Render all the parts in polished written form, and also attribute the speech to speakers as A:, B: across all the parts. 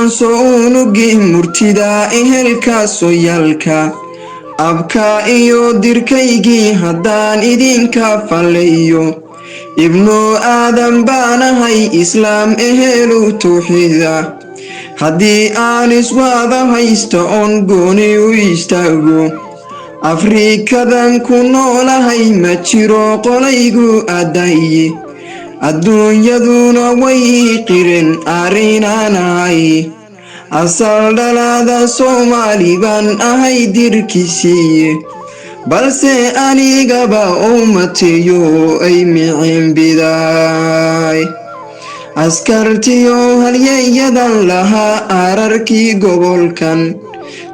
A: Maanso unugii murtida ehelka sooyaalka, abka iyo dirkaygii haddaan idinka falleeyo. Ibnu Aadan baanahay, Islaam ehelu tawxiida. Haddii aan iswaada haysto oon gooni u istaago, Afrikadan ku noolahay ma jiro qolaygu aadaye. Adduunyaduna way qireen arinaanahay. Asal dhalaada Soomaali baan ahay dirkiisiiye, balse anigaba umateeyo ay micin bidaay. Askartiyo halyeeyadan lahaa ararkii gobolkan,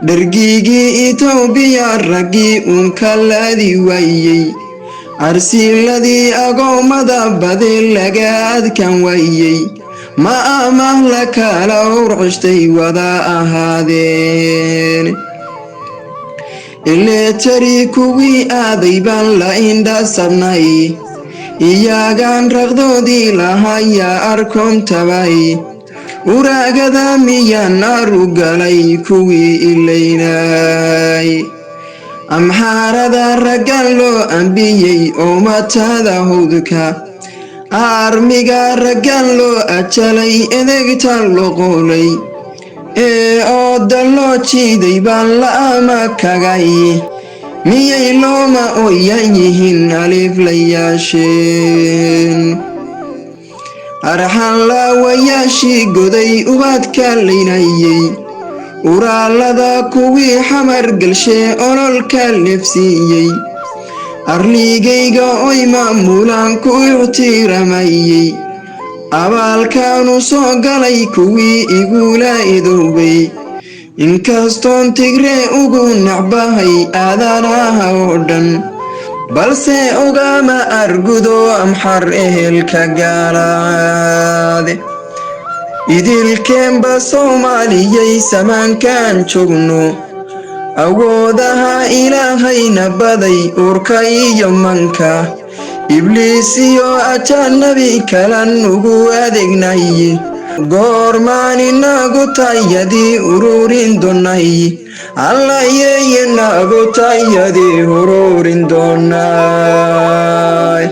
A: dhargigii Itoobiya raggii uunka laadi waayey, arsiiladii agoommada bade laga adkan waayey, ma amah la kala urceshtay wada ahaadeen. Iletari kuwii aaday baan la indhasabnay, iyagaan raqdoodii lahayaa arkoontabay. Uraagada miyaan aru galay kuwii ilaynay? Amxaarada raggan loo ambiyey oo matada howdka, aarmiga raggan loo ajalay, edegta loo qoolay ee ooda loo jiiday baan la ama kagay. Miyay looma ooyan yihiin aliflayaasheen? Arxan laawayaashii goday ubadka laynayey, uraalada kuwii xamar galshee ololka leefsiiyey, arligayga oy maamulaan ku ictiramayey, abaalkaanu soo galay kuwii igula idoobay. Inkastoon Tigree ugu nacbahay aadanaha oo dhan, balse ugama argudo Amxar ehelka gaalaade. Idilkeenba Soomaaliyay samaankaan joogno, awoodaha Ilaahayna baday uurka iyo manka. Ibliis iyo ajaanabi kalan ugu adeegnay, goormaan inagu tayadii ururin doonay? Allayey, inagu tayadii ururin doonay.